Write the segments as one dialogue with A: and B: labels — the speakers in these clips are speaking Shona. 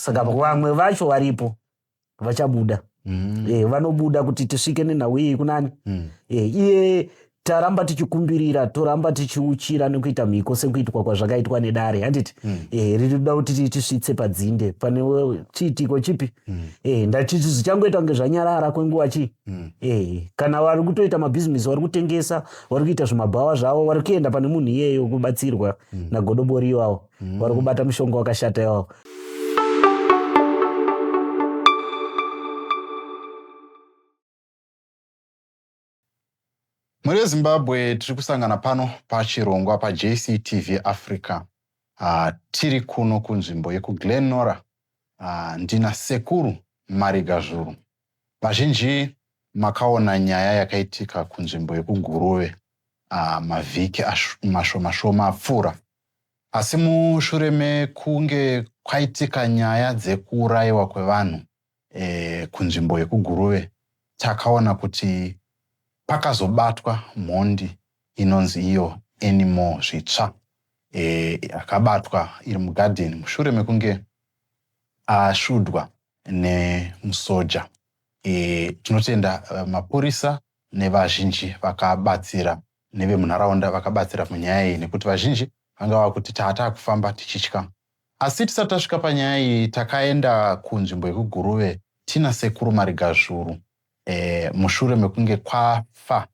A: Saka vamwe vacho varipo vachabuda. Vanobuda kuti tisvike nenhau iyi kunani. Iye taramba tichikumbirira, toramba tichiuchira nekuita mhiko sekuitwa kwazvakaitwa nedare, handiti? Rinoda kuti tisvitse padzinde pane chiitiko chipi. Ndachiti zvichangoita kunge zvanyarara kwenguva chii. Kana vari kutoita mabhizimisi, vari kutengesa, vari kuita zvimabhawa zvavo, vari kuenda pane munhu iyeyo kubatsirwa nagodobori iwawo. Vari kubata mushonga wakashata iwawo.
B: Mhuri yeZimbabwe, tiri kusangana pano pachirongwa paJCTV Africa. Tiri kuno kunzvimbo yekuGlen Norah. Ndina Sekuru Marigazvuru. Vazhinji makaona nyaya yakaitika kunzvimbo yekuGuruve mavhiki mashoma shoma apfuura. Asi mushure mekunge kwaitika nyaya dzekuurayiwa kwevanhu kunzvimbo yekuGuruve, takaona kuti pakazobatwa mhondi inonzi iyo Anymore Zvitsva, yakabatwa iri mugadheni mushure mekunge ashudwa nemusoja. Tinotenda mapurisa nevazhinji vakabatsira nevemunharaunda vakabatsira munyaya iyi, nekuti vazhinji vanga vakuti taakufamba tichitya. Asi tisati tasvika panyaya iyi, takaenda kunzvimbo yekuGuruve tina Sekuru Marigazvuru mushure mekunge kwafa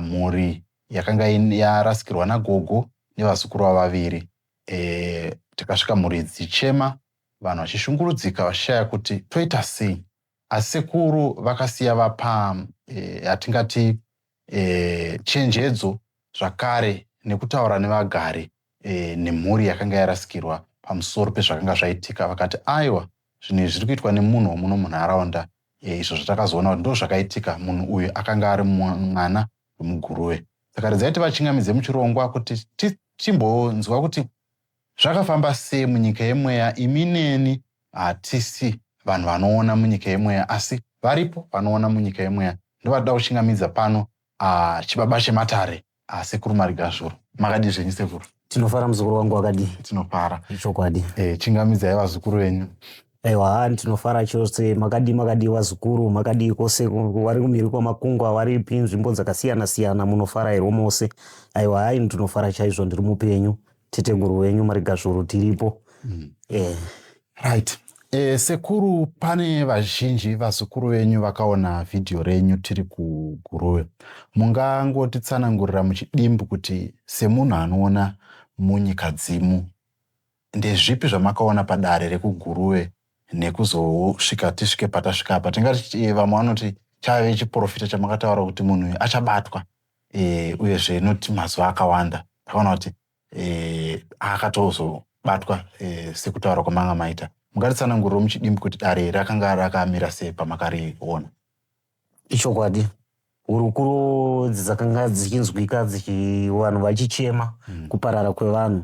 B: mhuri yakanga yarasikirwa nagogo nevazukuru vavo vaviri. Takasvika mhuri dzichichema, vanhu vachishungurudzika vachishaya kuti toita sei. Asi sekuru vakasiya vapa yatingati chenjedzo zvakare nekutaura nevagari nemhuri yakanga yarasikirwa pamusoro pezvakanga zvaitika. Vakati aiwa, zvinhu izvi zviri kuitwa nemunhu wemuno munharaunda. Izvo zvatakazoona kuti ndozvakaitika, munhu uyu akanga ari mwana wemuGuruve. Saka redzai tivachingamidze muchirongwa kuti tichimbonzwa kuti zvakafamba sei munyika yemweya. Imi neni hatisi vanhu vanoona munyika yemweya, asi varipo vanoona munyika yemweya. Ndovatoda kuchingamidza pano chibaba chematare, Sekuru Marigazvuru. Makadii zvenyu sekuru?
A: Tinofara muzukuru wangu, wakadii?
B: Tinofara.
A: Chokwadi.
B: Chingamidzai vazukuru venyu.
A: Aiwa, tinofara chose. Makadii, makadii vazukuru, makadii kwose vari kumhiri kwamakungwa, varipi nzvimbo dzakasiyana siyana, munofara here mose? Aiwa, hai, ndinofara chaizvo, ndiri mupenyu. Teteguru wenyu Marigazvuru tiripo.
B: Right. Sekuru, pane vazhinji vazukuru venyu vakaona vhidhiyo renyu tiri kuGuruve. Mungangotitsanangurira muchidimbu kuti semunhu anoona munyika dzimu, ndezvipi zvamakaona padare rekuGuruve nekuzosvika tisvike patasvika apa? Tingati vamwe vanoti chave chiprofita chamakataura kuti munhu uyu achabatwa, uyezve noti mazuva akawanda takaona kuti akatozobatwa sekutaura kwamanga maita. Mungatitsananguriro muchidimbu kuti dare rakanga rakamira sei pamakariona?
A: Ichokwadi, hurukuro dzakanga dzichinzwika vanhu vachichema kuparara kwevanhu.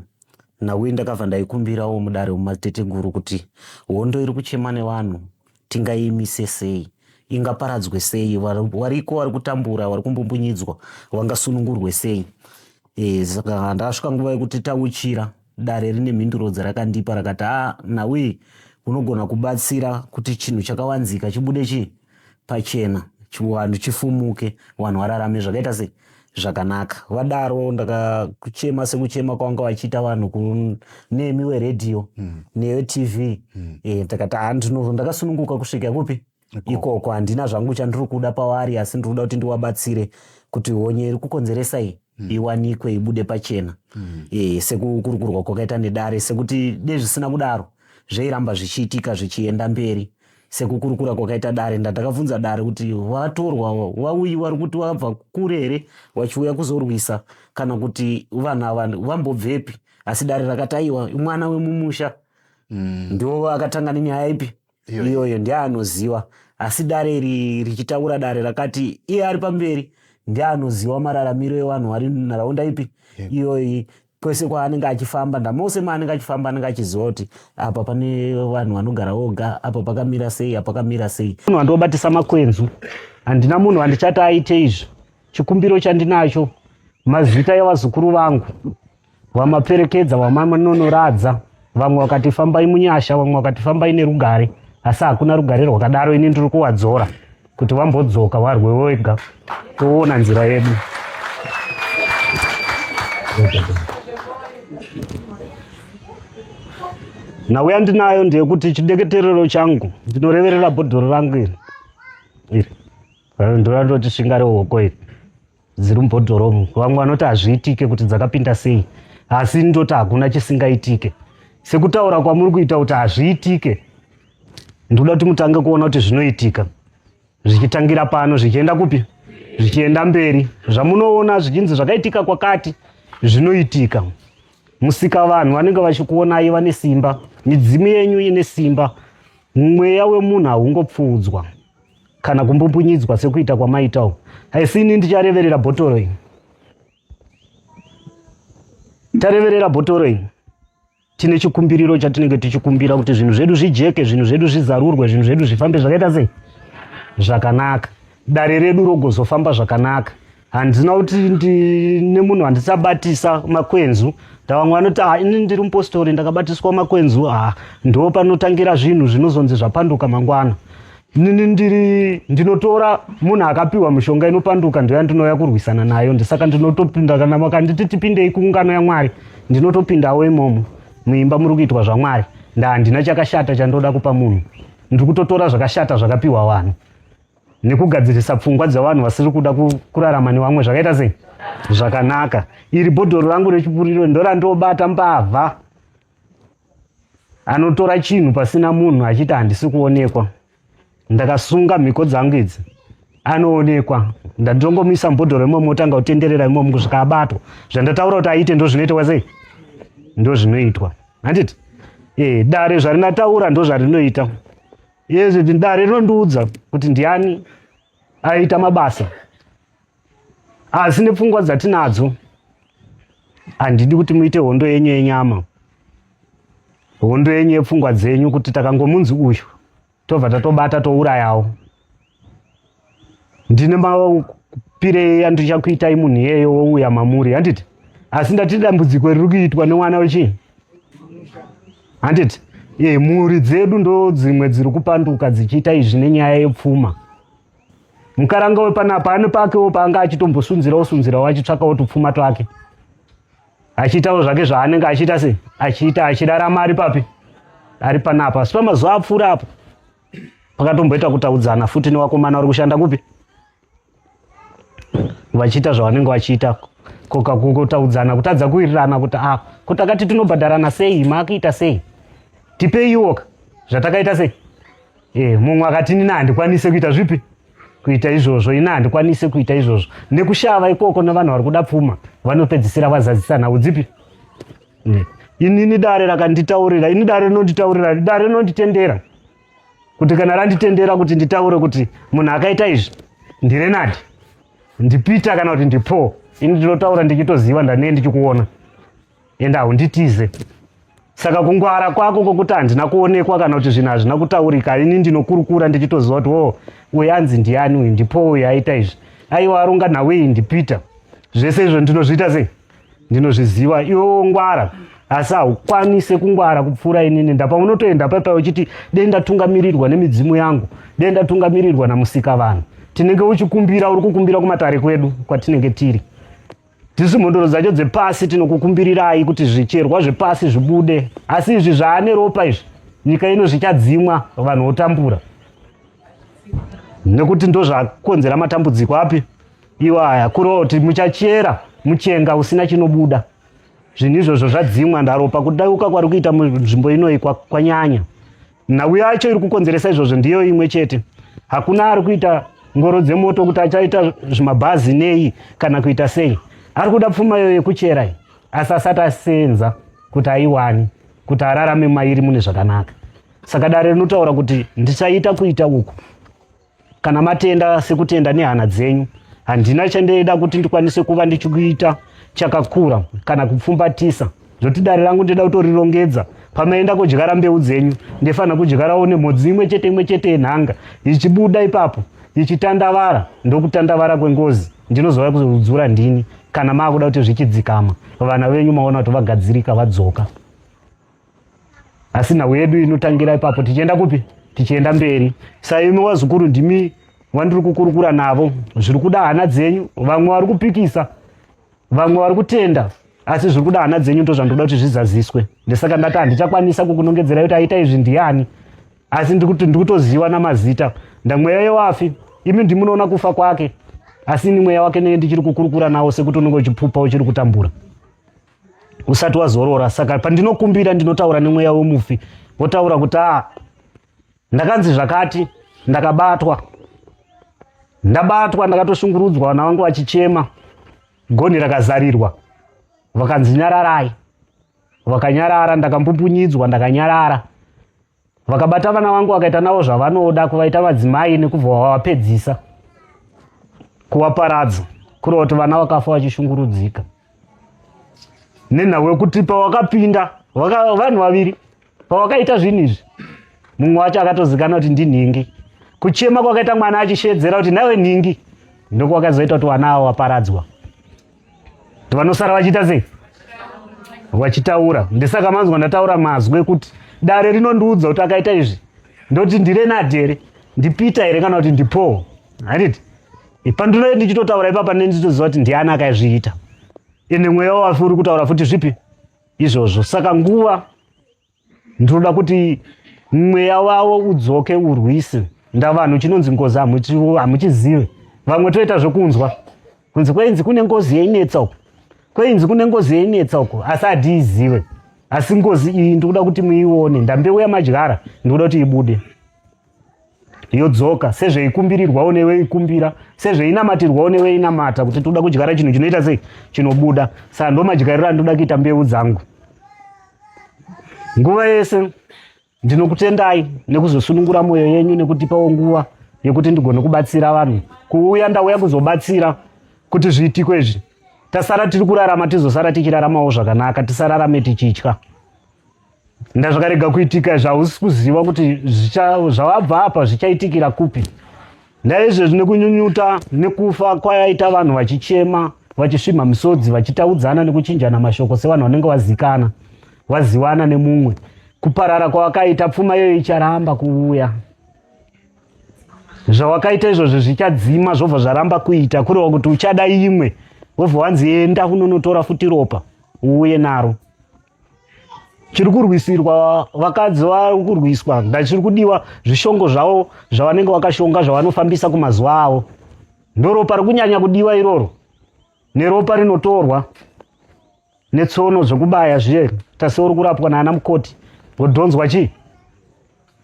A: Nhau iyi ndakabva ndaikumbirawo mudare mumateteguru kuti hondo iri kuchema nevanhu tingaimise sei, ingaparadzwe sei, variko vari kutambura, vari kumbumbunyidzwa vangasunungurwe sei. Saka ndasvika nguva yekuti tauchira dare rine mhinduro dzarakandipa, rakati nhau iyi unogona kubatsira kuti chinhu chakavanzika chibude chii pachena, vanhu chifumuke, vanhu vararame zvakaita sei zvakanaka. Vadaro ndakakuchema sekuchema kwanga vachiita vanhu nemi weredhiyo neweTV. Ndakati ndakasununguka kusvika kupi ikoko, handina zvangu chandiri kuda pavari, asi ndiri kuda kuti ndiwabatsire kuti honye iri kukonzeresa iyi iwanikwe, ibude pachena. Sekukurukurwa kwakaita nedare, sekuti dezvisina kudaro zvairamba zvichiitika zvichienda mberi. Sekukurukura kwakaita dare, ndakabvunza dare kuti vatorwa vauyi vari kuti vabva kure here vachiuya kuzorwisa, kana kuti vanhu ava vambobvepi? Asi dare rakati aiwa, mwana wemumusha ndiwo akatanga nenyaya ipi iyoyo, ndiye anoziva. Asi dare iri richitaura, dare rakati iye ari pamberi ndiye anoziva mararamiro evanhu vari nharaunda ipi iyoyi, kwese kwaanenge achifamba, ndamose maanenge achifamba anenge achiziva kuti apa pane vanhu vanogara voga, apa pakamira sei, apa pakamira sei. Munhu wandobatisa makwenzu, handina munhu wandichati aite izvi. Chikumbiro chandinacho, mazita evazukuru vangu vamaperekedza, vamanonoradza. Vamwe vakati fambai munyasha, vamwe vakati fambai nerugare, asi hakuna rugare rwakadaro. Ini ndiri kuwadzora kuti vambodzoka varwe wega, toona nzira yedu. Nhau yandinayo ndeyekuti chideketerero changu ndinoreverera bhodhoro rangu iri iri ndorandoti svinga rehoko iri dziri mubhodhoro umu. Vamwe vanoti hazviitike kuti dzakapinda sei, asi ndoti hakuna chisingaitike. Sekutaura kwamuri kuita kuti hazviitike, ndinoda kuti mutange kuona kuti zvinoitika zvichitangira pano zvichienda kupi, zvichienda mberi. Zvamunoona zvichinzi zvakaitika kwakati, zvinoitika. Musika vanhu vanenge vachikuonai vane simba, midzimu yenyu ine simba. Mweya wemunhu haungopfuudzwa kana kumbumbunyidzwa sekuita kwamaita uku. Asi ini ndichareverera bhotoro iyi, tareverera bhotoro iyi, tine chikumbiriro chatinenge tichikumbira kuti zvinhu zvedu zvijeke, zvinhu zvedu zvizarurwe, zvinhu zvedu zvifambe zvakaita sei zvakanaka, dare redu rogozofamba zvakanaka. Handina kuti ndine munhu handisabatisa makwenzu. Vamwe vanoti ah, ini ndiri mupostori ndakabatiswa makwenzu. Ah, ndo panotangira zvinhu zvinozonzi zvapanduka mangwana. Inini ndiri ndinotora munhu akapiwa mishonga inopanduka, ndoya ndinouya kurwisana nayo. Ndisaka ndinotopinda kana makanditi tipindei kuungano yaMwari, ndinotopindawo imomo muimba muri kuitwa zvaMwari. Ndahandina chakashata chandoda kupa munhu, ndiri kutotora zvakashata zvakapiwa vanhu nekugadzirisa pfungwa dzevanhu vasiri kuda kurarama nevamwe zvakaita sei zvakanaka. Iri bhodhoro rangu rechipuriro ndorandobata mbavha anotora chinhu pasina munhu achiti handisi kuonekwa. Ndakasunga mhiko dzangu idzi, anoonekwa. Ndandongomuisa mubhodhoro imomo, otanga kutenderera imomo kusvika abatwa. Zvandataura kuti aite ndozvinoitwa sei, ndozvinoitwa, handiti? E, dare zvarinataura ndozvarinoita. Yezvi dare rinondiudza kuti ndiani aita mabasa, asi nepfungwa dzatinadzo handidi kuti muite hondo yenyu yenyama, hondo yenyu yepfungwa dzenyu, kuti takangomunzi uyu tobva tatobata tourayawo. Ndine mapirei andichakuitai munhu iyeyo wouya mamuri, handiti? Asi ndati dambudziko riri kuitwa nemwana wechii, handiti? E, mhuri dzedu ndo dzimwe dziri kupanduka dzichiita izvi nenyaya yepfuma. Mukaranga wepanapa ane pakewo paanga achitombosunzirawo sunzirawo achitsvakawo tupfuma twake, achiitawo zvake zvaanenge achiita sei, achiita achirarama ari papi, ari panapa. Asi pamazuva apfuura apo pakatomboita kutaudzana futi nevakomana vari kushanda kupi, vachiita zvavanenge vachiita, koka kutaudzana, kutadza kuwirirana kuti a ah, ko takati tinobhadharana sei, maakuita sei, tipeiwoka zvatakaita sei. E, mumwe akati nini handikwanise kuita zvipi, kuita izvozvo, ini handikwanise kuita izvozvo. Nekushava ikoko nevanhu vari kuda pfuma vanopedzisira vazadzisa nhau dzipi. Inini dare rakanditaurira, ini dare rinonditaurira, dare rinonditendera kuti kana randitendera kuti nditaure kuti munhu akaita izvi ndiRenard, ndiPeter kana kuti ndiPaul, ini ndinotaura ndichitoziva ndanee ndichikuona, ende haunditize. Saka kungwara kwako kwokuti handina kuonekwa kana kuti zvinhu hazvina kutaurika, ini ndinokurukura ndichitoziva kuti o uyu anzi ndiani, uyu ndiPaul, uyu aita izvi, aiwa aronga nhau iyi ndiPeter. Zvese izvo ndinozviita sei, ndinozviziva. Iwe wongwara, asi haukwanise kungwara kupfuura inini. Ndapa unotoenda paipai uchiti dei ndatungamirirwa nemidzimu yangu, dei ndatungamirirwa namusika vanhu. Tinenge uchikumbira, uri kukumbira kumatare kwedu kwatinenge tiri tisu mhondoro dzacho dzepasi, tinokukumbirirai kuti zvicherwa zvepasi zvibude. Asi izvi zvaane ropa izvi, nyika ino zvichadzimwa, vanhu votambura, nekuti ndozvakonzera matambudziko api iwaya. Kureva kuti muchachera muchenga usina chinobuda. Zvinhu izvozvo zvadzimwa, ndaropa kudauka kwari kuita munzvimbo inoyi kwanyanya. Nhau yacho iri kukonzeresa izvozvo ndiyo imwe chete. Hakuna ari kuita ngoro dzemoto kuti achaita zvimabhazi nei kana kuita sei. Ari kuda pfuma iyoyo yekuchera iyi, asi asati asenza kuti aiwani kuti ararame mairi mune zvakanaka. Saka dare rinotaura kuti ndichaita kuita uku kana matenda sekutenda nehana dzenyu. Handina chandaida kuti ndikwanise kuva ndichikuita chakakura kana kupfumbatisa, zvoti dare rangu ndida kutorirongedza. Pamaenda kudyara mbeu dzenyu, ndifanira kudyarawo nemhodzi imwe chete imwe chete yenhanga ichibuda ipapo ichitandavara, ndokutandavara kwengozi ndinozouya kuzodzura ndini kana maakuda kuti zvichidzikama, vana venyu maona kuti vagadzirika vadzoka. Asi nhau yedu inotangira ipapo tichienda kupi? Tichienda mberi. Saimi wazukuru ndimi wandiri kukurukura navo, zviri kuda hana dzenyu. Vamwe vari kupikisa, vamwe vari kutenda, asi zviri kuda hana dzenyu ndozvandoda kuti zvizaziswe. Ndisaka ndati handichakwanisa kukunongedzerai kuti aita izvi ndiani, asi ndikuti ndikutoziwa namazita. Ndamweya yewafi, imi ndimunoona kufa kwake, asi ini mweya wake neye ndichiri kukurukura nawo sekuti unenge uchipupa uchiri kutambura usati wazorora. Saka pandinokumbira ndinotaura nemweya wemufi, votaura kuti a ndakanzi zvakati, ndakabatwa, ndabatwa, ndakatoshungurudzwa, vana vangu vachichema, gonhi rakazarirwa, vakanzi nyararai, vakanyarara, ndakambumpunyidzwa, ndakanyarara, vakabata vana vangu vakaita navo zvavanoda, kuvaita madzimai nekubva vavapedzisa kuvaparadza, kureva kuti vana vakafa vachishungurudzika nenhau yekuti pawakapinda vanhu vaviri pawakaita zvinhu izvi, mumwe wacho akatozikana kuti ndinhingi. Kuchema kwakaita mwana achishedzera kuti nawe nhingi, ndokwakazoita kuti vana avo vaparadzwa. Vanosara vachiita sei? Vachitaura. Ndisaka manzwa ndataura mazwi ekuti dare rinondiudza kuti akaita izvi, ndoti ndiRenard here, ndiPeter here, kana kuti ndiPaul, handiti? Pandinove ndichitotaura ipapa nditoziva kuti ndiani akazviita, ende mweya wafi uri kutaura futi zvipi izvozvo. Saka nguva ndinoda kuti mweya wavo udzoke urwise ndavanhu. Chinonzi ngozi hamuchizive. Vamwe toita zvekunzwa kunzi kwainzi kune ngozi yainetsa uko, kwainzi kune ngozi yainetsa uko, asi hatiizive. Asi ngozi iyi ndikuda kuti muione. Ndambeu yamadyara ndikuda kuti ibude yodzoka sezveikumbirirwawo neweikumbira, sezveinamatirwawo neweinamata, kuti toda kudyara chinhu chinoita sei, chinobuda. Saka ndo madyariro andinoda kuita mbeu dzangu nguva yese. Ndinokutendai nekuzosunungura mwoyo yenyu nekutipawo nguva yekuti ndigone kubatsira vanhu. Kuuya ndauya kuzobatsira kuti zviitiko izvi tasara tiri kurarama tizosara tichiraramawo zvakanaka, tisararame tichitya. Ndazvakarega kuitika izvi, hausi kuziva kuti zvawabva apa zvichaitikira kupi. Naizvezvi nekunyunyuta nekufa kwayaita vanhu vachichema, vachisvimha misodzi, vachitaudzana nekuchinjana mashoko sevanhu vanenge vazikana, vaziwana nemumwe, kuparara kwavakaita pfuma iyoyo icharamba kuuya. Zvawakaita izvozvo zvichadzima, zvobva zvaramba kuita, kureva kuti uchada imwe, wobva wanzi enda unonotora futi ropa uuye naro. Chiri kurwisirwa vakadzi vari kurwiswa, ndachiri kudiwa zvishongo zvavo zvavanenge vakashonga zvavanofambisa kumazuva avo, ndoropa riri kunyanya kudiwa iroro, neropa rinotorwa netsono zvekubaya zviye taseuri kurapwa naana mukoti, wodhonzwa chii,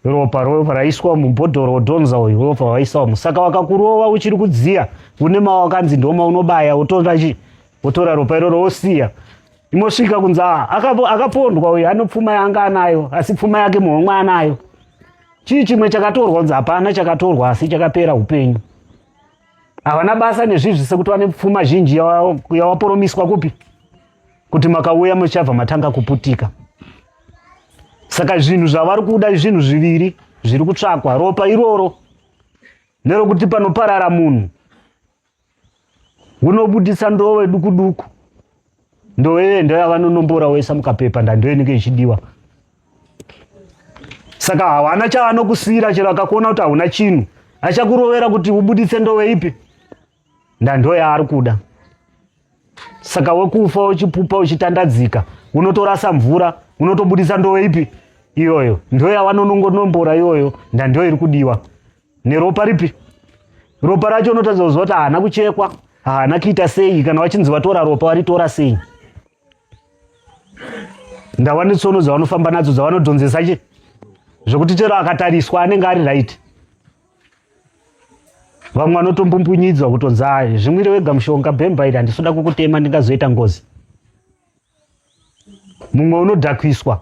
A: ropa, ropa raiswa mubhodhoro, wodhonza uyu ropa waisa umu. Saka wakakurova uchiri kudziya, une mawakanzi ndoma unobaya, wotora chii, wotora ropa iroro wosiya. Imosvika kunzi akapondwa uyu, ano pfuma yaanga anayo, asi pfuma yake muhomwe anayo. Chii chimwe chakatorwa? Kunzi hapana chakatorwa, asi chakapera upenyu. Havana basa nezvizvi sekuti vane pfuma zhinji yawaporomiswa kupi kuti makauya muchabva matanga kuputika. Saka zvinhu zvavari kuda zvinhu zviviri zviri kutsvakwa: ropa iroro nerokuti panoparara munhu unobudisa ndove duku duku, ndove iyoyo ndo yavanonombora woisa mukapepa, ndando inenge ichidiwa. Saka hawana chavanokusiyira, chero akakuona kuti hauna chinhu achakurovera kuti ubuditse ndove ipi, ndando yaari kuda. Saka wekufa uchipupa uchitandadzika, unotorasa mvura, unotobudisa ndove ipi iyoyo, ndo yavanonongonombora iyoyo, ndando iri kudiwa. Neropa ripi? Ropa racho unotadza kuziva kuti haana kuchekwa, haana kuita sei. Kana vachinzi vatora ropa, varitora sei? Ndava netsono dzavanofamba nadzo dzavanodhonzesa chi zvekuti chero akatariswa anenge ari right. Vamwe vanotombumpunyidzwa kutonzi ai zvimwire wega mushonga, bhemba iri handisoda kukutema, ndingazoita ngozi. Mumwe unodhakwiswa,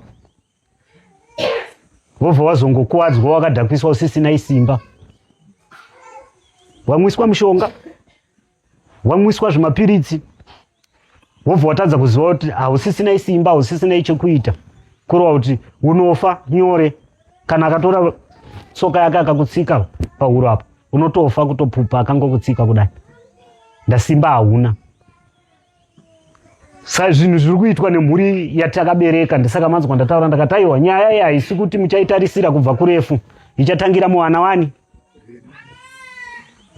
A: wobva wazongokuwadzwa wakadhakwiswa usisina isimba, wamwiswa mushonga, wamwiswa zvimapiritsi, wobva watadza kuziva kuti hausisina isimba, hausisina ichekuita, kureva kuti unofa nyore. Kana akatora tsoka yake akakutsika pahuro apo, unotofa kutopupa akangokutsika kudai, ndasimba hauna. Sa zvinhu zviri kuitwa nemhuri yatakabereka, ndisaka manzwa ndataura ndakati aiwa, nyaya iyi haisi kuti muchaitarisira kubva kurefu, ichatangira muwana wani.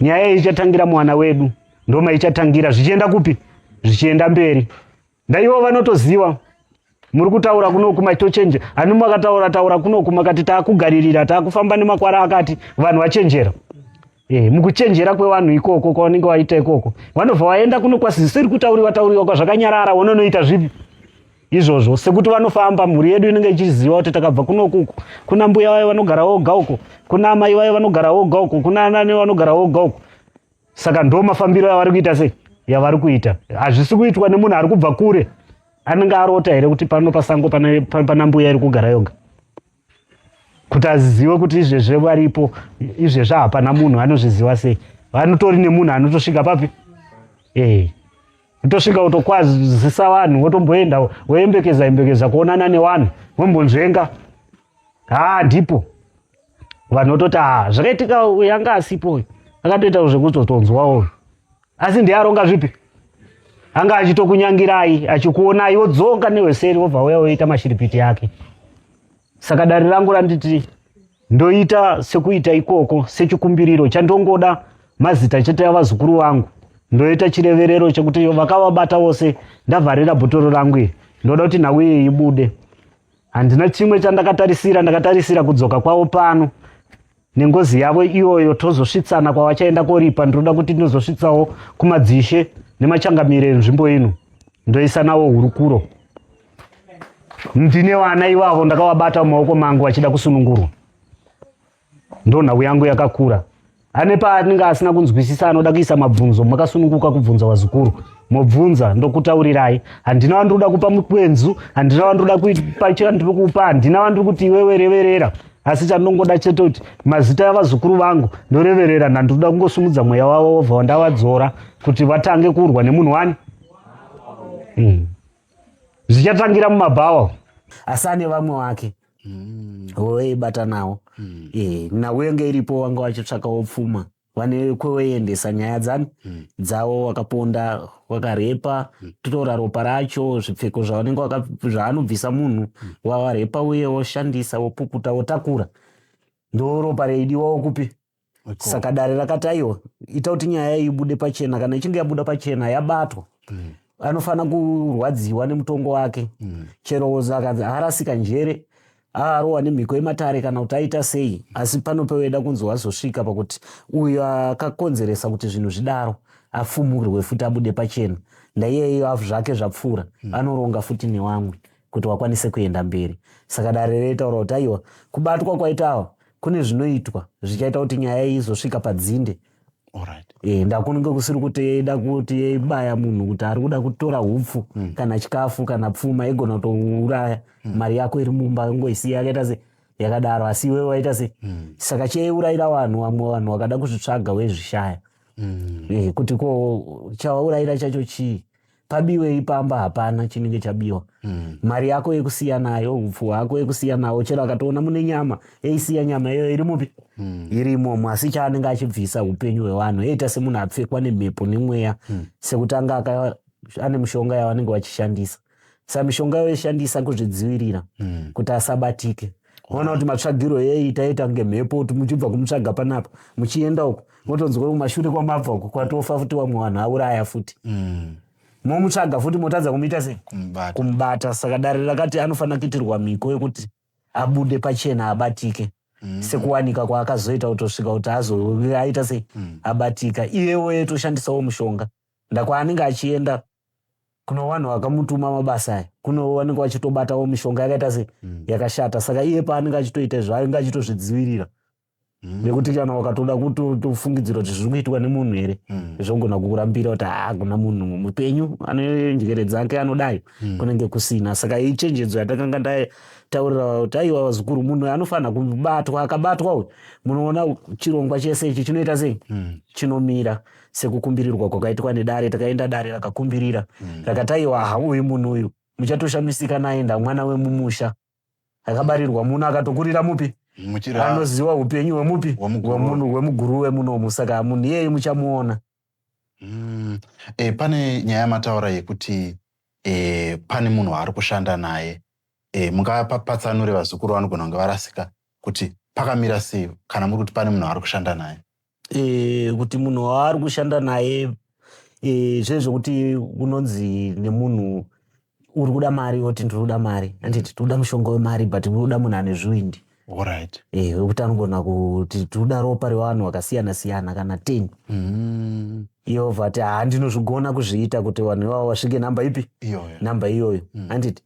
A: Nyaya iyi ichatangira muwana wedu, ndoma ichatangira zvichienda kupi? Zvichienda mberi. Ndaivo vanotoziva muri kutaura kunoku maitochenje ani makataura taura kunoku makati taakugaririra taakufamba nemakwara akati vanhu vachenjera. E, mukuchenjera kwevanhu ikoko kwavanenge vaita ikoko vanobva vaenda kuno kwasisiri kutauriwa tauriwa kwazvakanyarara wononoita zvipi izvozvo sekuti vanofamba mhuri yedu inenge ichiziva kuti takabva kunoku kuna mbuya vayo vanogara voga uko kuna amai vayo vanogara voga uko kuna anani vanogara voga uko. Saka ndo mafambiro avari kuita sei yavari kuita. Hazvisi kuitwa nemunhu ari kubva kure anenge arota here kuti pano pasango pana, pana mbuya iri kugara yoga kuti azive kuti izvezve varipo izvezve hapana munhu anozviziva sei. Vanotori nemunhu anotosvika papi eh kutosvika kutokwazisa vanhu wotomboenda woembekeza embekeza kuonana nevanhu wombonzvenga haa ndipo vanhu vototi haa zvakaitika uyu anga asipo uyu akatoita zvekuzotonzwawo uyu asi ndiye aronga zvipi anga achitokunyangirai achikuonai wodzoka nehweseri wobva uya woita mashiripiti yake. Saka dare rangu randiti ndoita sekuita ikoko sechikumbiriro chandongoda mazita chete avazukuru vangu ndoita chireverero chekuti vakavabata vose ndavharira bhotoro rangu iri ndoda kuti nhau iyi ibude. Handina chimwe chandakatarisira, ndakatarisira kudzoka kwavo pano nengozi yavo iyoyo tozosvitsana kwavachaenda koripa. Ndinoda kuti ndinozosvitsawo kumadzishe nemachangamire enzvimbo ino ndoisa nawo hurukuro. Ndine vana ivavo ndakavabata mumaoko mangu vachida kusunungurwa. Ndonhau yangu yakakura. Ane paanenge asina kunzwisisa anoda kuisa mabvunzo, makasununguka kubvunza vazukuru. Mobvunza ndokutaurirai. Handina wandinoda kupa mukwenzu, handina wandinoda kupa chandiri kupa, handina wandiri kuti iwewe reverera. Asi chandinongoda chete kuti mazita evazukuru vangu ndoreverera, ndandinoda kungosumudza mweya wavo wobva ndavadzora kuti vatange kurwa nemunhu wani. Zvichatangira mumabhawa. Asi ane vamwe wake voibata nawo. Nhau yenge iripo vanga vachitsvakawo pfuma vane kwevoendesa nyaya dzani dzavo wakaponda wakarepa totora ropa racho zvipfeko zvavanenge zvaanobvisa munhu wawarepa uye woshandisa wopukuta wotakura ndo ropa reidiwawo kupi. Saka dare rakati aiwa ita kuti nyaya iyi ibude pachena kana ichinge yabuda pachena yabatwa anofanira kurwadziwa nemutongo wake. Chero akanzi arasika njere arohwa nemhiko yematare kana kuti aita sei asi pano peweda kunzi wazosvika pakuti uyo akakonzeresa kuti zvinhu zvidaro afumurwe futi abude pachena ndaiyeyo zvake zvapfuura anoronga futi nevamwe kuti wakwanise kuenda mberi. Saka dare reitaura kuti aiwa kubatwa kwaita awa kune zvinoitwa zvichaita kuti nyaya iyi izosvika padzinde. Ndakunenge kusiri kuti eida kuti eibaya munhu kuti ari kuda kutora hupfu kana chikafu kana pfuma igona kutouraya mari yako iri mumba ngoisiya yakaita se yakadaro asi iwewe waita se saka cheiurayira vanhu vamwe vanhu vakada kuzvitsvaga wezvishaya kuti ko chawaurayira chacho chii pabiwei pamba hapana chinenge chabiwa. Mari yako yekusiya nayo upfu hwako yekusiya nawo chero akatoona mune nyama eisiya nyama iyoyo iri mupi iri imomo asi chaanenge achibvisa upenyu hwevanhu eita semunhu apfekwa nemhepo nemweya sekuti anga ane mishonga yavanenge vachishandisa. Saka mishonga yoishandisa kuzvidzivirira kuti asabatike. Ona kuti matsvagiro eiita ita kunge mhepo kuti muchibva kumutsvaga panapa muchienda uko motonzwa kumashure kwamabva uko kwatofa futi vamwe vanhu auraya futi. Momutsvaga futi motadza kumuita sei? Kumubata. Saka dare rakati anofanira kuitirwa mhiko yekuti abude pachena abatike. Sekuwanika kwaakazoita kutosvika kuti azoaita sei? Abatika. Iyewo etoshandisawo mushonga. Ndakwaanenge achienda kuno vanhu vakamutuma mabasa aya kuno vanenge vachitobatawo mishonga yakaita sei yakashata. Saka iye paanenge achitoita izvo anenge achitozvidzivirira nekuti kana wakatoda kutofungidzira kuti zviri kuitwa nemunhu here zvogona kukurambira kuti haa kuna munhu mupenyu ane njere dzake anodai kunenge kusina. Saka ichenjedzo yatakanga ndataurira kuti aiwa vazukuru munhu anofanira kubatwa akabatwa uyu munoona chirongwa chese ichi chinoita sei chinomira sekukumbirirwa kwakaitwa nedare. Takaenda dare rakakumbirira rakati aiwa ha uyu munhu uyu muchatoshamisika naye ndamwana wemumusha akabarirwa muno akatokurira mupi anoziva upenyu hwemupi hwemunhu hwemuguruve munomu saka munhu iyeye muchamuona.
B: Pane nyaya yamataura yekuti Pane munhu waari kushanda naye. Mungapatsanure vazukuru vanogona kunge varasika kuti pakamira sei kana muri kuti pane munhu waari kushanda naye?
A: Kuti munhu waari kushanda naye, zvezvokuti unonzi nemunhu uri kuda mari, woti ndiri kuda mari, anditi tiri kuda mushonga wemari, but uri kuda munhu ane zvivindi. Wekuti anogona kuti tiri kuda ropa revanhu vakasiyana siyana kana 10. Iye obva ati, "Ha, ndinozvigona kuzviita kuti vanhu ivavo vasvike namba ipi?"
B: Iyoyo.
A: Namba iyoyo, handiti?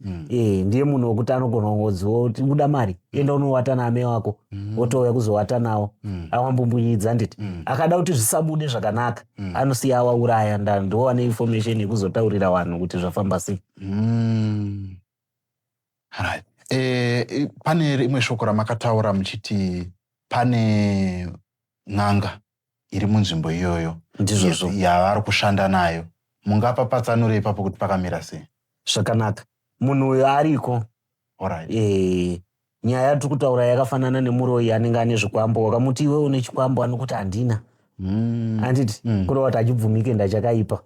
A: Ndiye munhu wekuti anogona kungodziwa kuti uda mari, enda unowata naame wako, wotouya kuzowata nawo, awambumbunyidza, handiti? Akada kuti zvisabude zvakanaka, anosiya awauraya. Ndowane information yekuzotaurira vanhu kuti zvafamba sei.
B: Right. Pane rimwe shoko ramakataura muchiti pane n'anga iri munzvimbo iyoyo
A: Ndizvozvo.
B: Yavari kushanda nayo. Mungapa patsanure ipapo kuti pakamira sei?
A: Zvakanaka, munhu uyo ariko. Nyaya yatiri kutaura yakafanana nemuroyi anenge ane zvikwambo. Wakamuti, "Iwe une chikwambo," anokuti, "Handina." Handiti? Kureva kuti achibvumike ndachakaipa.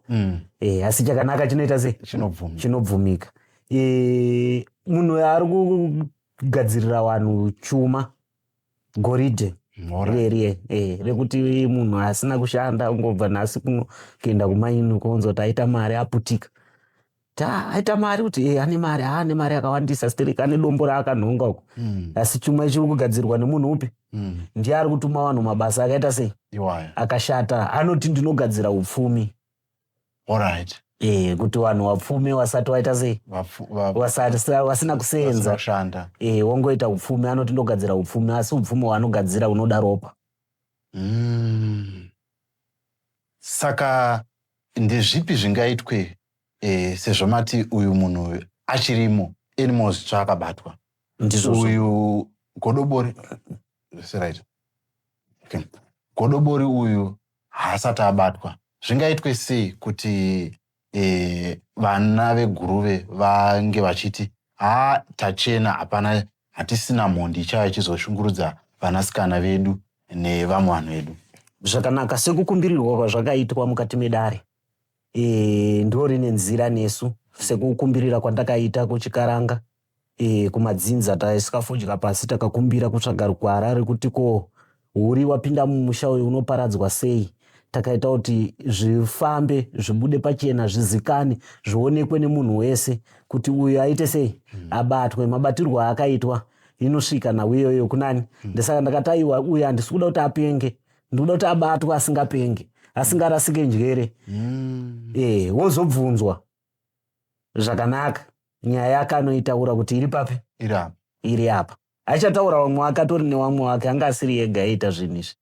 A: Asi chakanaka chinoita sei?
B: Chinobvumika.
A: Chinobvumika. Munhu uyo ari kugadzirira vanhu chuma, goridhe reriye, rekuti munhu asina kushanda ungobva nhasi kuno kuenda kumaini, kuonza kuti aita mari, aputika, ta aita mari, kuti ane mari, ane mari yakawandisa stereki, ane dombo raakanhonga uko. Asi chuma chiri kugadzirwa nemunhu upi? Ndiye ari kutuma vanhu mabasa akaita sei?
B: Iwayo.
A: Akashata. Anoti, "Ndinogadzira upfumi." Kuti vanhu vapfume vasati waita sei? Vasina kusenza.
B: Kushanda.
A: Wongoita upfumi. Anoti, "Ndogadzira upfumi," asi upfumi hwaanogadzira unoda ropa.
B: Saka ndezvipi zvingaitwe, sezvo mati uyu munhu achirimo, Anymore Zvitsva akabatwa?
A: Ndizvozvo.
B: Uyu Godobori, right, okay. Godobori uyu haasati abatwa. Zvingaitwe sei kuti vana veGuruve vange vachiti, "Ha, tachena, hapana, hatisina mhondi ichauya ichizoshungurudza vanasikana vedu nevamwe vanhu vedu"?
A: Zvakanaka. Sekukumbirirwa kwazvakaitwa mukati medare, ndo rine nzira nesu. Sekukumbirira kwandakaita kuchikaranga, kumadzinza, taisika fodya pasi, takakumbira kutsvaga rukwara rekuti ko huri wapinda mumusha uyu unoparadzwa sei. Takaita kuti zvifambe, zvibude pachena, zvizikane, zvionekwe nemunhu wese kuti uyu aite sei, abatwe. Mabatirwo aakaitwa inosvika nhau iyoyo kunani. Ndosaka ndakati, aiwa, uyu handisi kuda kuti apenge, ndikuda kuti abatwe asingapenge, asingarasike njere. Wozobvunzwa zvakanaka nyaya yake, anoitaura kuti iri papi.
B: Iri apa.
A: Iri apa. Achataura vamwe wake, atori nevamwe wake, anga asiri ega aiita zvinhu izvi.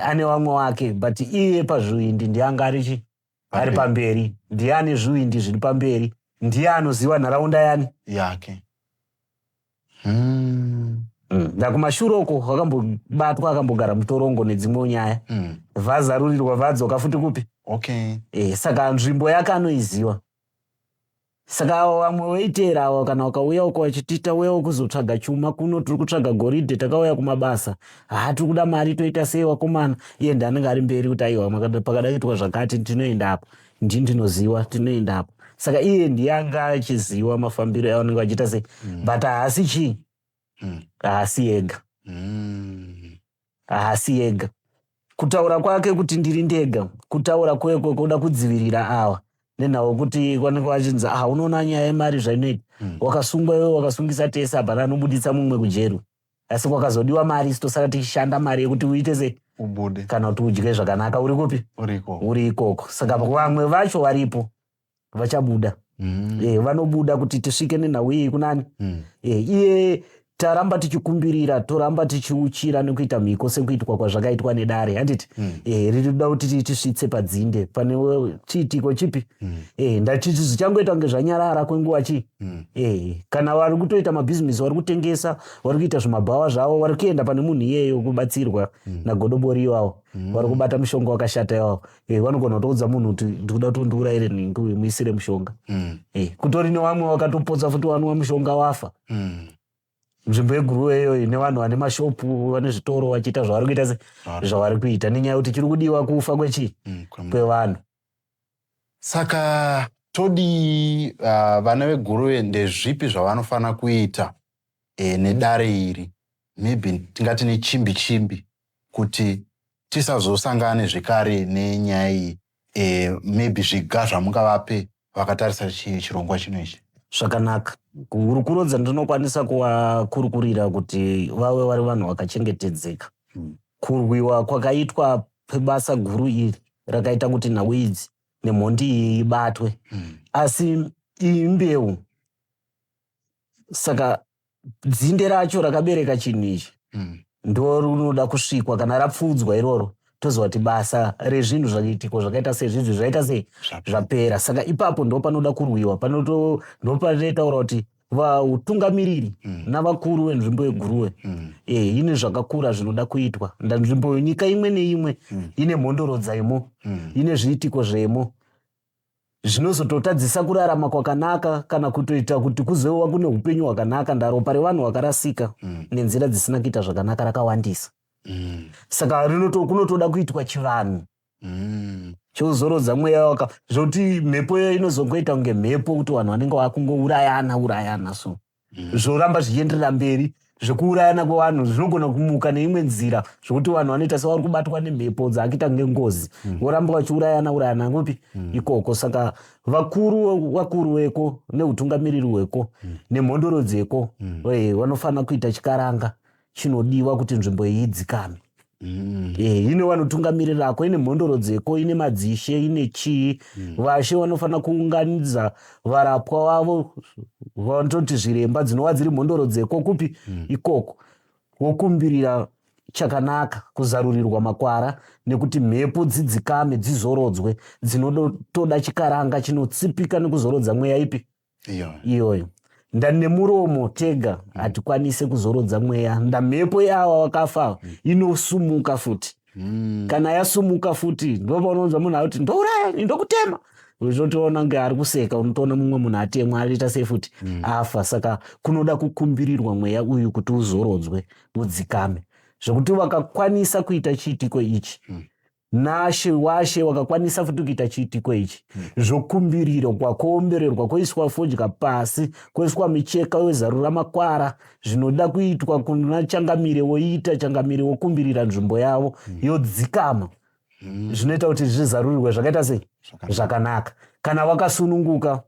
A: Ane vamwe wake, but iye pazvivindi ndiye anga ari chi ari pamberi, ndiye ane zvivindi zviri pamberi, ndiye anoziva nharaunda yani?
B: Yake.
A: Ndakumashure uko akambobatwa, akambogara mutorongo nedzimwewo nyaya. Vazarurirwa, vadzoka futi kupi? Saka nzvimbo yake anoiziva. Saka avo vamwe veiteera avo, kana vakauya uko vachiti, "Tauyawo kuzotsvaga chuma kuno, tiri kutsvaga goridhe, takauya kumabasa, ha, tiri kuda mari, toita sei vakomana?" Iye ndianenge ari mberi kuti, "Aiwa, pakada kuitwa zvakati, tinoenda apa, ndini ndinoziva, tinoenda apa." Saka iye ndiye anga achiziva mafambiro avanenge vachiita sei. But haasi chii? Haasi ega. Haasi ega. Kutaura kwake kuti ndiri ndega, kutaura kwekwe kuda kudzivirira ava, nenhau yekuti vanenge vachinzi, "Ah, unoona nyaya yemari zvainoita. Wakasungwa iwe, wakasungisa tese, hapana anobuditsa mumwe kujeri. Asi kwakazodiwa mari, isu tosara tichishanda mari yekuti uite sei?"
B: Ubude.
A: Kana kuti udye zvakanaka uri kupi?
B: Uriko.
A: Uri ikoko. Saka vamwe vacho varipo vachabuda. Vanobuda kuti tisvike nenhau iyi kunani. Iye taramba tichikumbirira, toramba tichiuchira nekuita mhiko sekuitwa kwazvakaitwa nedare, handiti? Riri kuda kuti tisvitse padzinde pane chiitiko chipi. Ndachiti zvichangoita kunge zvanyarara kwenguva chii. Kana vari kutoita mabhizimisi, vari kutengesa, vari kuita zvimabhawa zvavo, vari kuenda pane munhu iyeyo kubatsirwa naGodobori iwawo, vari kubata mushonga wakashata iwawo, vanogona kutoudza munhu kuti, "Ndikuda kuti undiurayire nhingi uyu, muisire mushonga." Kutori nevamwe vakatopotsa futi vanwa mushonga, wafa. Nzvimbo yeGuruve iyoyi nevanhu vane mashopu, vane zvitoro, vachiita zvavari kuita se zvavari kuita, nenyaya yekuti chiri kudiwa kufa kwechii? Kwevanhu.
B: Saka. Todii vana veGuruve, ndezvipi zvavanofanira kuita nedare iri, maybe tingati nechimbi chimbi, kuti tisazosangane zvekare nenyaya iyi? Maybe zviga zvamungavape vakatarisa chirongwa chino ichi?
A: Zvakanaka. Hurukuro dzandinokwanisa kuvakurukurira kuti vave vari vanhu vakachengetedzeka. Kurwiwa kwakaitwa pebasa guru iri rakaita kuti nhau idzi nemhondi iyi ibatwe. Asi iyi mbeu, saka dzinde racho rakabereka chinhu ichi ndo rinoda kusvikwa. Kana rapfuudzwa iroro, toziva kuti basa rezvinhu zvaitiko zvakaita sezvizvi zvaita sei, zvapera. Saka ipapo ndo panoda kurwiwa, ndo panotaura kuti vautungamiriri navakuru venzvimbo yeGuruve ine zvakakura zvinoda kuitwa. Nzvimbo, nyika imwe neimwe ine mhondoro dzaimo, ine zviitiko zvemo zvinozototadzisa kurarama kwakanaka kana kutoita kuti kuzova kune upenyu hwakanaka. Ndaropa revanhu vakarasika nenzira dzisina kuita zvakanaka rakawandisa. Saka kunotoda kuitwa chivanhu chouzorodza mweya waka zvokuti mhepo iyo inozongoita kunge mhepo, kuti vanhu vanenge vakungourayana urayana, so zvoramba zvichienderera mberi. Zvekuurayana kwevanhu zvinogona kumuka neimwe nzira, zvokuti vanhu vanoita sevari kubatwa nemhepo dzaakuita kunge ngozi, voramba vachiurayana urayana kupi ikoko. Saka vakuru vakuru veko neutungamiriri hweko nemhondoro dzeko vanofanira kuita chikaranga chinodiwa kuti nzvimbo iyi idzikame. Ine vanotungamirirako, ine mhondoro dzeko, ine madzishe, ine chii. Vashe vanofanira kuunganidza varapwa vavo, vanototi zviremba, dzinova dziri mhondoro dzeko kupi ikoko, wokumbirira chakanaka, kuzarurirwa makwara nekuti mhepo dzidzikame, dzizorodzwe. Dzinotoda chikaranga chinotsipika nekuzorodza mweya ipi iyoyo. Ndanemuromo tega hatikwanise kuzorodza mweya. Ndamhepo yawa wakafa inosumuka futi. Kana yasumuka futi, ndopaunonzwa munhu akuti, "Ndouraya, ndokutema." Unotoona kunge ari kuseka, unotoona mumwe munhu atemwa, aita sei futi, afa. Saka kunoda kukumbirirwa mweya uyu kuti uzorodzwe, udzikame, zvekuti vakakwanisa kuita chiitiko ichi nashe washe wakakwanisa futi kuita chiitiko ichi, zvokumbirirwa, kuombererwa, kwoiswa fodya pasi, kwoiswa micheka, wezarura makwara, zvinoda kuitwa kuna changamire woita, changamire wokumbirira nzvimbo yavo, yodzikama. Zvinoita kuti zvizarurirwe zvakaita sei, zvakanaka. Kana vakasununguka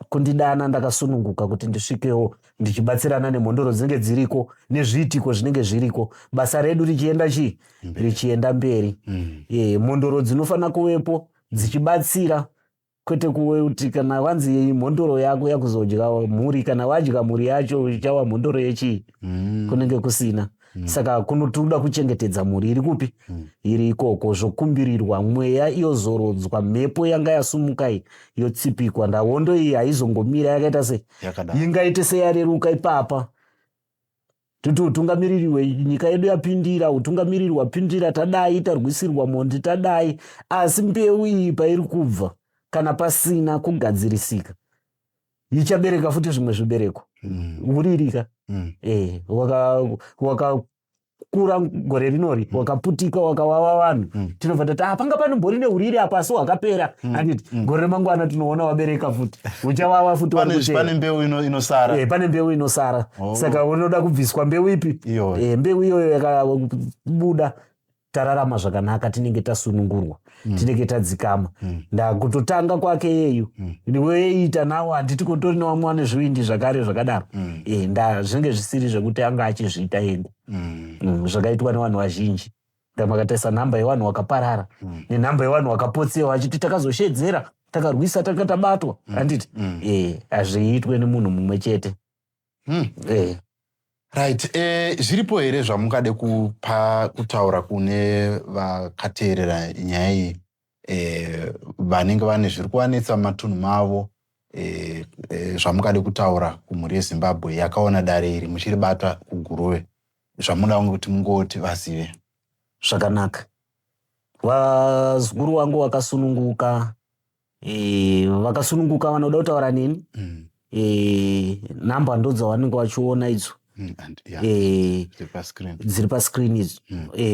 A: kundidana, ndakasununguka kuti ndisvikewo ndichibatsirana nemhondoro dzinenge dziriko nezviitiko zvinenge zviriko, basa redu richienda chii, richienda mberi. Mhondoro dzinofanira kuvepo dzichibatsira, kwete kuti kana wanzi mhondoro yako yakuzodya mhuri, kana wadya mhuri yacho ichava mhondoro yechii? Kunenge kusina. Saka kunotoda kuchengetedza mhuri iri kupi, iri ikoko, zvokumbirirwa mweya iyozorodzwa, mhepo yanga yasumuka iyi yotsipikwa. Ndahondo iyi haizongomira yakaita sei, ingaite seyareruka ipapa, toti utungamiriri hwenyika yedu yapindira, utungamiriri hwapindira, tadai tarwisirwa mhondi, tadai, asi mbeu iyi pairi kubva, kana pasina kugadzirisika, ichabereka futi zvimwe zvibereko. Uririka wakakura gore rinori, wakaputika, wakawawa vanhu, tinobva tati, "Ah, panga panombori neuriri apa, asi hwakapera," handiti? Gore remangwana tinoona wabereka futi, uchawawa futi.
B: Pane mbeu inosara.
A: Pane mbeu inosara. Saka unoda kubviswa mbeu ipi? Mbeu iyoyo yakabuda, tararama zvakanaka, tinenge tasunungurwa, tinenge tadzikama. Ndakutotanga kwake yeyu weita nawo, handiti? Kutori nevamwe vane zvivindi zvakare zvakadaro. Nda zvinenge zvisiri zvekuti anga achizviita ega. Zvakaitwa nevanhu vazhinji. Makatarisa nhamba yevanhu vakaparara nenhamba yevanhu vakapotsewa achiti takazoshedzera, takarwisa, tanga tabatwa, handiti? Hazviitwe nemunhu mumwe chete.
B: Right, zviripo here zvamungade kupa kutaura kune vakateerera nyaya iyi, vanenge vane zviri kuvanetsa mumatunhu mavo, zvamungade kutaura kumhuri yeZimbabwe yakaona dare iri muchiribata kuGuruve, zvamuda kuti mungoti vazive?
A: Zvakanaka. Vazukuru vangu vakasununguka, vakasununguka vanoda kutaura neni. Nhamba ndo dzavanenge vachiona idzo. Eh, dziri pascreen idzi.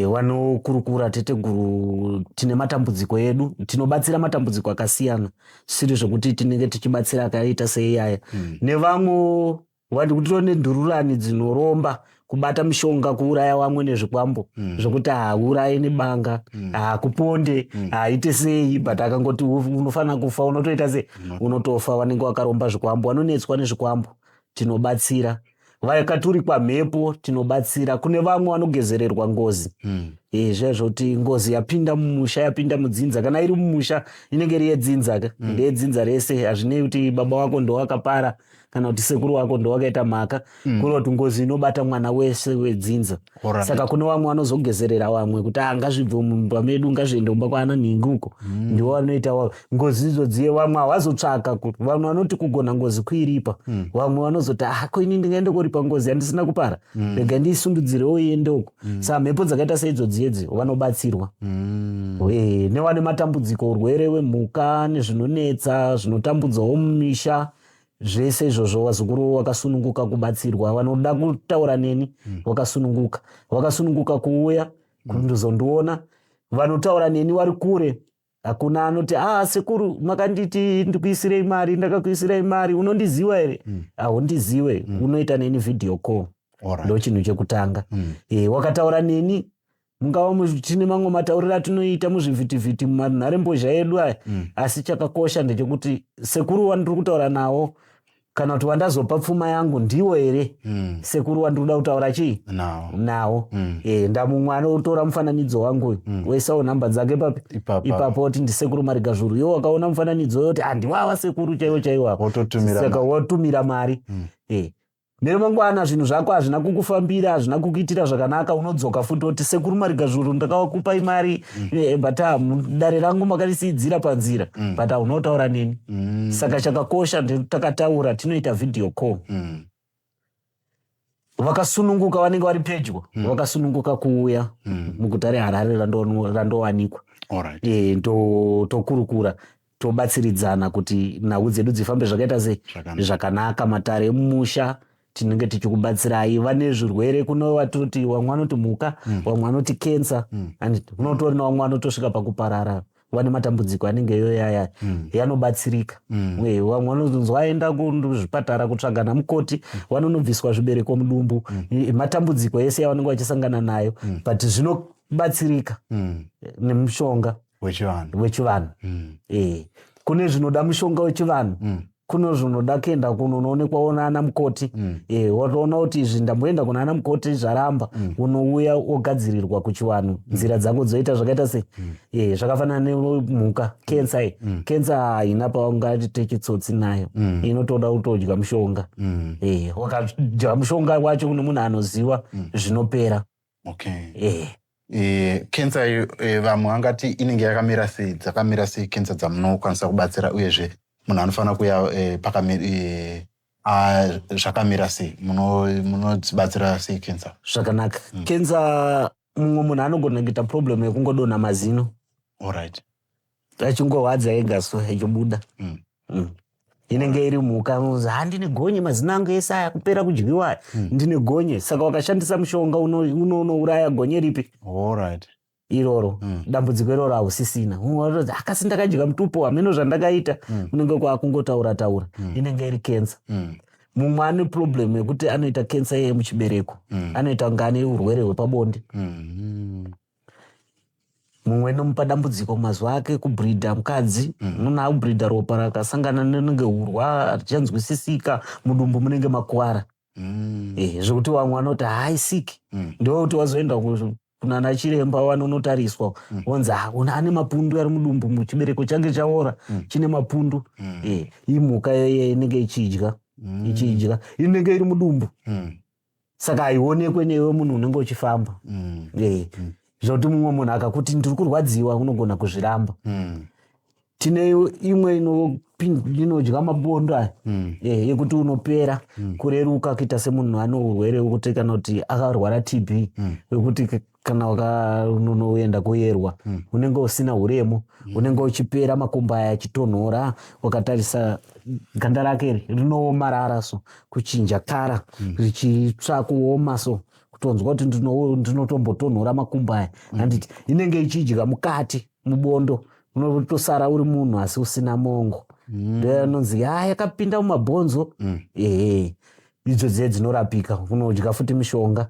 A: Vanokurukura teteguru. Tine matambudziko edu, tinobatsira matambudziko akasiyana, siri zvekuti tinenge tichibatsira akaita seiyaya. Nevamwe kutori nendururani dzinoromba kubata mishonga, kuuraya vamwe nezvikwambo, zvokuti haaurayi nebanga, haakuponde, haaite sei, but akangoti unofanira kufa, unotoita sei, unotofa. Vanenge vakaromba zvikwambo, vanonetswa nezvikwambo, tinobatsira. Vakaturikwa mhepo, tinobatsira. Kune vamwe vanogezererwa ngozi. Zviya zvekuti ngozi yapinda mumusha, yapinda mudzinza. Kana iri mumusha, inenge iri yedzinza ka, ndeyedzinza rese. Hazvinei kuti baba wako ndowakapara kana kuti sekuru wako ndowakaita mhaka, kureva kuti ngozi inobata mwana wese wedzinza. Saka kune vamwe vanozogezerera vamwe kuti, ah, ngazvibve mumba medu, ngazviende kumba kwaana nhingi uko. Ndivo vanoita ngozi idzo dziye. Vamwe havazotsvaka, vamwe vanoti kugona ngozi kuiripa. Vamwe vanozoti, ah, ko ini ndingaende koripa ngozi yandisina kupara? Rega ndiisundudzirewo iende uko. Saka mhepo dzakaita seidzo dziyedzi vanobatsirwa. Nevane matambudziko, urwere wemhuka nezvinonetsa zvinotambudzawo mumisha, zvese izvozvo, vazukuru vakasununguka kubatsirwa. Vanoda kutaura neni vakasununguka, vakasununguka kuuya kundozondiona. Vanotaura neni vari kure, hakuna anoti, "Ah, sekuru, makanditi ndikuisirei mari, ndakakuisirai mari, unondiziva here?" Haundiziwe. Unoita neni video call. Ndo chinhu chekutanga. Wakataura neni, mungava tine mamwe matauriro atinoita muzvivhitivhiti, mumanharembozha edu aya, asi chakakosha ndechekuti sekuru wandiri kutaura nawo kana kuti wandazopa pfuma yangu ndiwo here sekuru wandiri kuda kutaura chii
B: Nawo.
A: Nawo. Ndamumwe anotora mufananidzo wangu uyu, woisawo nhamba dzake papi?
B: Ipapa.
A: Ipapo, oti ndisekuru Marigazvuru. Iwo wakaona mufananidzo woti handiwawa sekuru chaiwo chaiwo apa.
B: Wototumira
A: Saka
B: mari.
A: wotumira mari. Neremangwana zvinhu zvako hazvina kukufambira, hazvina kukuitira zvakanaka, unodzoka futi woti, "Sekuru Marigazvuru, ndakavakupai mari, but ah, dare rangu makarisiidzira panzira," but haunotaura neni. Saka chakakosha takataura, tinoita video call. Vakasununguka, vanenge vari pedyo vakasununguka kuuya muguta reHarare randowanikwa. Tokurukura, tobatsiridzana kuti nhau dzedu dzifambe zvakaita sei?
B: Zvakanaka.
A: Zvakanaka. Matare emumusha tinenge tichikubatsirai. Vane zvirwere, kuno vatoti vamwe vanoti mhuka, vamwe vanoti kensa, and kunotori nevamwe vanotosvika pakuparara, vane matambudziko anenge iyoyo aya, yanobatsirika. Vamwe vanozonzwa aenda kuzvipatara kutsvaga namukoti, vanonobviswa zvibereko mudumbu. Matambudziko ese yavanenge vachisangana nayo, but zvinobatsirika nemushonga
B: wechivanhu.
A: Wechivanhu. Kune zvinoda mushonga wechivanhu, kune zvinoda kuenda kunonoonekwawo naana mukoti. Watoona kuti izvi ndamboenda kuna ana mukoti, zvaramba, unouya wogadzirirwa kuchivanhu, nzira dzako dzoita zvakaita sei. Zvakafanana nemhuka, kensa iyi. Kensa haina paungati chitsotsi nayo, inotoda kutodya mushonga. Wakadya mushonga wacho kune munhu anoziva, zvinopera.
B: Kensa iyo, vamwe vangati inenge yakamira sei? Dzakamira sei kensa dzamunokwanisa kubatsira? Uyezve munhu anofanira kuuya zvakamira sei? Munodzibatsira sei kensa?
A: Zvakanaka. Kensa, mumwe munhu anogona kuita problem yekungodonha mazino, achingorwadza ega so, achibuda. Inenge iri mhuka. Ha, ndine gonye, mazino angu ese aya kupera kudyiwa aya, ndine gonye. Saka wakashandisa mushonga unouraya gonye ripi? Iroro dambudziko iroro hausisina. Watoti, "Akasi ndakadya mutupo, hameno zvandakaita." Unenge kwakungotaura taura, inenge iri kensa. Mumwe ane problem yekuti anoita kensa iye muchibereko, anoita kunge ane urwere hwepabonde. Mumwe inomupa dambudziko mazuva ake ekubhridha mukadzi, unoona akubhridha, ropa rakasangana nenenge urwa, harichanzwisisika, mudumbu munenge makuwara. Zvekuti vamwe vanoti haaisiki, ndowekuti wazoenda kunana chiremba, vanonotariswa, vonzi, "Ah, una ane mapundu ari mudumbu, muchibereko change chaora, chine mapundu." Imhuka iyoyo inenge ichidya, ichidya, inenge iri mudumbu. Saka haionekwe newe munhu unenge uchifamba. Zvokuti mumwe munhu akakuti ndiri kurwadziwa, unogona kuzviramba. Tine imwe inodya mabondo aya yekuti unopera kureruka kuita semunhu ane urwere wekuti kana kuti akarwara TB wekuti kana wakanoenda koyerwa unenge usina uremu, unenge uchipera makumbo aya achitonhora. Wakatarisa ganda rake iri rinoomarara, so kuchinja kara richitsva kuoma, so kutonzwa kuti ndinotombotonhora makumbo aya, handiti? Inenge ichidya mukati mubondo, unotosara uri munhu asi usina mongo. Ndoyanonzi ya yakapinda mumabhonzo. Ehe, idzo dziye dzinorapika. Unodya futi mishonga.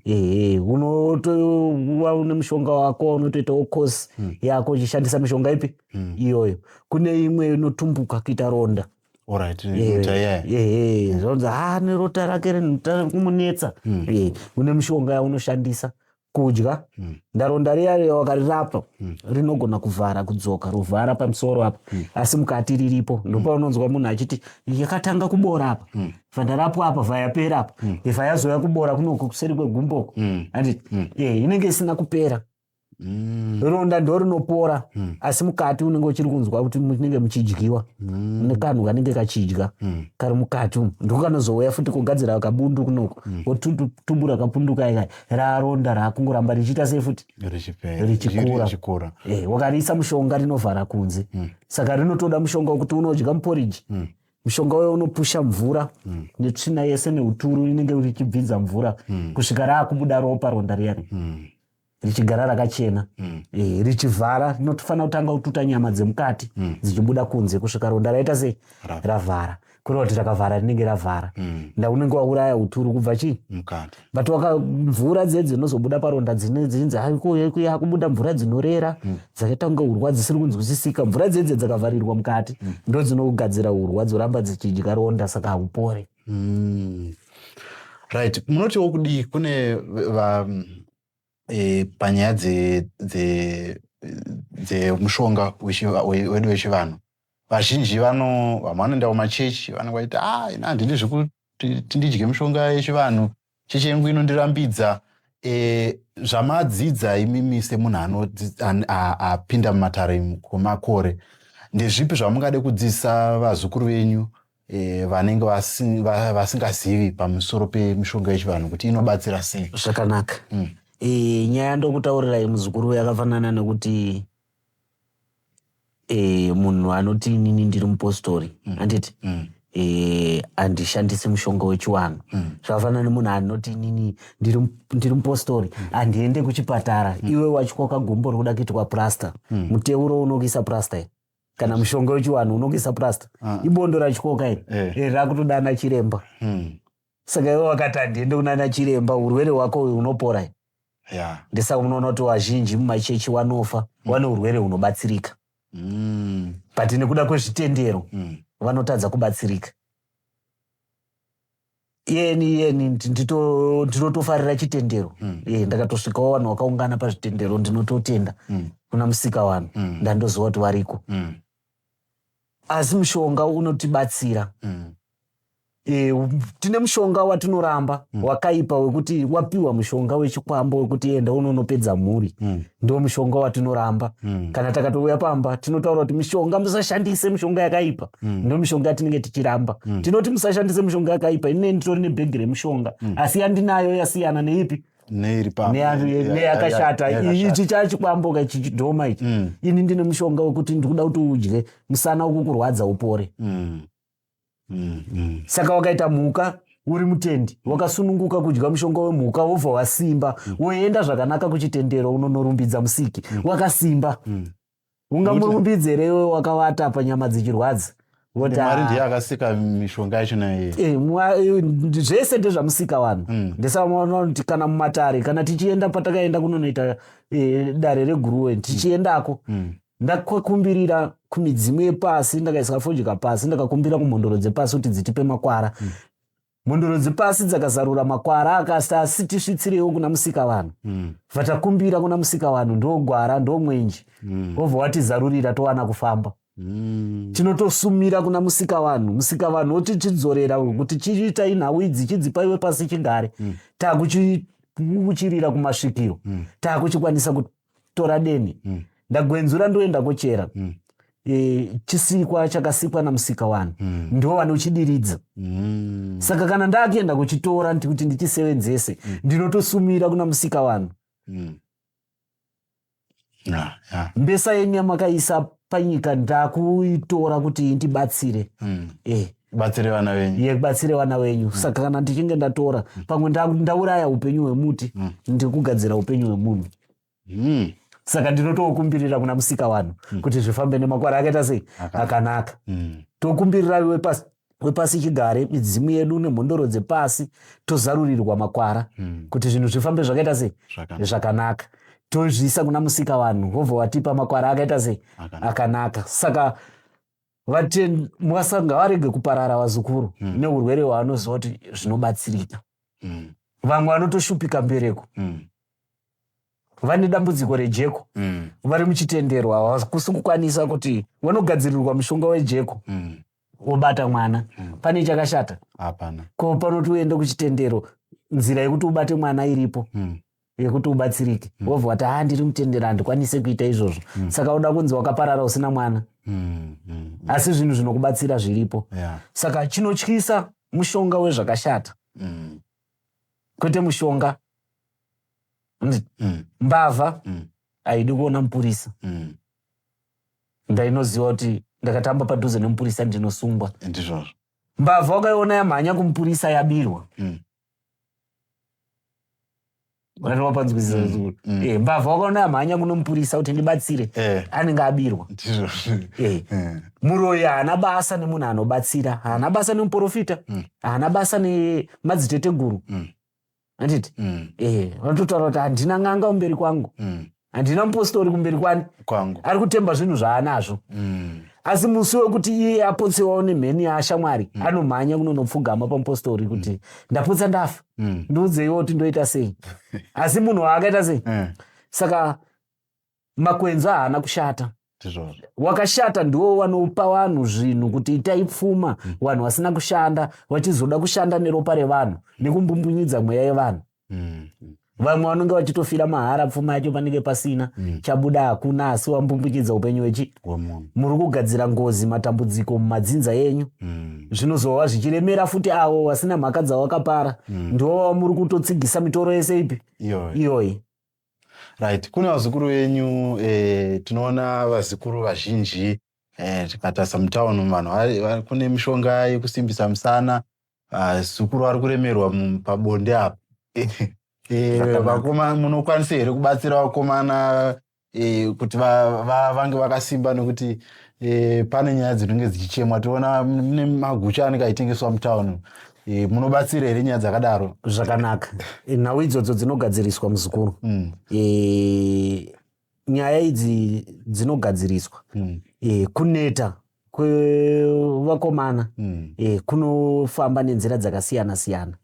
A: Ehe, unotova une mushonga wako, unotoitawo kosi yako uchishandisa mishonga ipi iyoyo. Kune imwe inotumbuka kuita ronda.
B: Alright, inoita iyaya.
A: Ehe, zvonzi ha nerota rake rikumunetsa. Une mishonga yaunoshandisa kudya. Ndaronda riya riya wakarirapa, rinogona kuvhara, kudzoka rovhara pamusoro apa, asi mukati riripo. Ndopaunonzwa munhu achiti yakatanga kubora apa, bvandarapwa apa, vhayapera apa, vhayazoya kubora kunoko kuseri kwegumboko, handiti? Inenge isina kupera. Ronda ndo rinopora, asi mukati unenge uchiri kunzwa kuti munenge muchidyiwa nekanhu kanenge kachidya kari mukati umu. Ndiko kanozouya futi kugadzira kabundu kunoko, wotumbura kabundu kai raronda raakungoramba richiita sei futi?
B: Richipera.
A: Richikura.
B: Richikura.
A: Wakariisa mushonga, rinovhara kunze. Saka rinotoda mushonga wekuti unodya muporiji. Mushonga uyo unopusha mvura netsvina yese neuturu, inenge richibvinza mvura kusvika raakubuda ropa ronda riyani, richigara rakachena. Richivhara, rinofanira kutanga kututa nyama dzemukati dzichibuda kunze kusvika ronda raita sei? Ravhara. Kureva kuti rakavhara, rinenge ravhara. Nda unenge wauraya uturu kubva chii?
B: Mukati.
A: But waka mvura dziye dzinozobuda paronda dzine dzinzi yakubuda mvura dzinorera dzakaita kunge urwa dzisiri kunzwisisika. Mvura dzedze dzakavharirwa mukati ndo dzinogadzira urwa, dzoramba dzichidya ronda, saka haupore.
B: Right, munotiwo kudii kune panyaya dzemushonga wedu wechivanhu? Vazhinji vamwe vanoenda kumachechi, vanenge vachiti, "Ah, ina handidi zvekuti ndidye mishonga yechivanhu, chechi yangu inondirambidza." Zvamadzidza imimi semunhu apinda mumatare kwemakore, ndezvipi zvamungade kudzidzisa vazukuru venyu vanenge vasingazivi pamusoro pemishonga yechivanhu kuti inobatsira sei?
A: Zvakanaka. Nyaya ndokutaurirai, muzukuru, yakafanana nekuti munhu anoti, "Inini ndiri mupostori," handiti? "Handishandisi mushonga wechivanhu." Zvakafanana nemunhu anoti, "Inini ndiri mupostori, handiende kuchipatara." Iwe wachikoka gumbo rikuda kuitwa plasta, muteuro unokuisa plasta here? Kana mushonga wechivanhu unokuisa plasta? Ibondo rachikoka iri. Rakutodana chiremba. Saka iwe wakati, "Handiende kunana chiremba," urwere hwako uyu unopora here? Ndesaka munoona kuti vazhinji mumachechi vanofa vane urwere hunobatsirika, but nekuda kwezvitendero vanotadza kubatsirika. Yeni ndinotofarira chitendero. Ndakatosvikawo vanhu vakaungana pazvitendero, ndinototenda kuna musika vanhu. Ndandoziva kuti variko, asi mushonga unotibatsira. Tine mushonga watinoramba wakaipa, wekuti wapiwa mushonga wechikwambo wekuti enda unonopedza mhuri. Ndo mushonga watinoramba. Kana takatouya pamba, tinotaura kuti mishonga, musashandise mishonga yakaipa. Ndo mishonga yatinenge tichiramba. Tinoti musashandise mishonga yakaipa. Inini nditori nebhegi remushonga, asi yandinayo yasiyana neipi?
B: Neiri pa
A: Neyakashata. Ichi chachikwamboka, ichi chidhoma ichi. Ini ndine mushonga wekuti ndikuda kuti udye musana ukukurwadza upore. Saka wakaita mhuka, uri mutendi, wakasununguka kudya mushonga wemhuka, wobva wasimba, woenda zvakanaka kuchitendero, unonorumbidza musiki wakasimba. Ungamurumbidze here iwe wakavata panyama dzichirwadza? Woti,
B: Mwari
A: "Ah,
B: ndiye akasika mishonga yacho naiye.
A: Zvese ndezvamusika vanhu." Ndesamaona kuti kana mumatare, kana tichienda patakaenda kunonoita dare reGuruwe, tichiendako, ndakakumbirira kumidzimu yepasi, ndakaisa fodya pasi, ndakakumbira kumhondoro dzepasi kuti dzitipe makwara. Mhondoro dzepasi dzakazarura makwara, akasi, "Asi tisvitsirewo kuna musika vanhu." Vatakumbira kuna musika vanhu, ndogwara ndomwenje, wobva watizarurira, towana kufamba. Tinotosumira kuna musika vanhu, musika vanhu otichidzorera kuti chiitai nhau idzi, chidzipaiwe pasi chigare. Takuchiuchirira kumasvikiro, takuchikwanisa kutora deni. Ndagwenzura, ndoenda kochera. Chisikwa chakasikwa namusika wanhu ndo vanochidiridza. Saka kana ndakuenda kuchitora kuti ndichisevenzese, ndinotosumira kuna musika wanhu. Mbesa yenyu yamakaisa panyika ndakuitora kuti indibatsire.
B: Batsire vana venyu.
A: Yebatsire vana venyu. Saka kana ndichinge ndatora, pamwe ndauraya upenyu hwemuti, ndiri kugadzira upenyu hwemunhu. Saka ndinotokumbirira kuna musika wanhu kuti zvifambe nemakwara akaita sei? Akanaka. Tokumbirira wepasi chigare, midzimu yedu nemhondoro dzepasi, tozarurirwa makwara kuti zvinhu zvifambe zvakaita sei?
B: Zvakanaka.
A: Zvakanaka. Tozviisa kuna musika vanhu, vobva watipa makwara akaita sei?
B: Akanaka.
A: Akanaka. Saka mwasa ngavarege kuparara vazukuru neurwere hwaanoziva kuti zvinobatsirika. Vamwe vanotoshupika mbereko, vane dambudziko rejeko, vari muchitendero, havakusi kukwanisa kuti vanogadzirirwa mushonga wejeko, wobata mwana. Pane chakashata?
B: Hapana.
A: Ko panoti uende kuchitendero, nzira yekuti ubate mwana iripo, yekuti ubatsirike. Wobva wati, "Ha, ndiri mutendero, handikwanise kuita izvozvo." Saka uda kunzi wakaparara usina mwana, asi zvinhu zvinokubatsira zviripo. Saka chinotyisa mushonga wezvakashata, kwete mushonga. Mbavha haidi kuona mupurisa. Ndainoziva kuti ndakatamba padhuze nemupurisa ndinosungwa.
B: Ndizvozvo.
A: Mbavha wakaiona yamhanya kumupurisa, yabirwa. Wapanzwisisa? Mbavha wakaona yamhanya kuno mupurisa kuti ndibatsire, anenge abirwa.
B: Ndizvozvo.
A: Muroyi haana basa nemunhu anobatsira, haana basa nemuprofita, haana basa nemadziteteguru, handiti? Vanototaura kuti handina n'anga kumberi kwangu, handina mupostori kumberi kwani.
B: Kwangu.
A: Ari kutemba zvinhu zvaanazvo. Asi musi wekuti iye apotsewawo nemheni yaashamwari, anomhanya kunonopfugama pamupostori kuti ndapotsa ndafa, ndiudzeiwo kuti ndoita sei. Asi munhu waakaita sei? Saka makwenzi haana kushata.
B: Ndizvozvo.
A: Wakashata ndiwo wanopa vanhu zvinhu kuti itai pfuma, vanhu vasina kushanda, vachizoda kushanda neropa revanhu nekumbumbunyidza mweya yevanhu. Vamwe vanonge vachitofira mahara, pfuma yacho panenge pasina, chabuda hakuna, asi wambumbunyidza upenyu wechi
B: wemunhu.
A: Muri kugadzira ngozi, matambudziko mumadzinza enyu. Zvinozova zvichiremera futi avo vasina mhaka dzawakapara. Ndivo vamuri kutotsigisa mitoro yese ipi?
B: Iyoyo.
A: Iyoyi.
B: Right, kune vazukuru venyu. Tinoona vazukuru vazhinji, tikatarisa mutauni vanhu kune mishonga yekusimbisa musana. Vazukuru vari kuremerwa pabonde apa.
A: Zvakanaka.
B: Vakoma, munokwanisa here kubatsira vakomana kuti vange vakasimba? Nekuti pane nyaya dzinenge dzichichemwa, tiona mune magucha anenge achitengeswa mutauni. Munobatsira here nyaya dzakadaro?
A: Zvakanaka. Nhau idzodzo dzinogadziriswa, muzukuru. Nyaya idzi dzinogadziriswa. Kuneta kwevakomana kunofamba nenzira dzakasiyana siyana.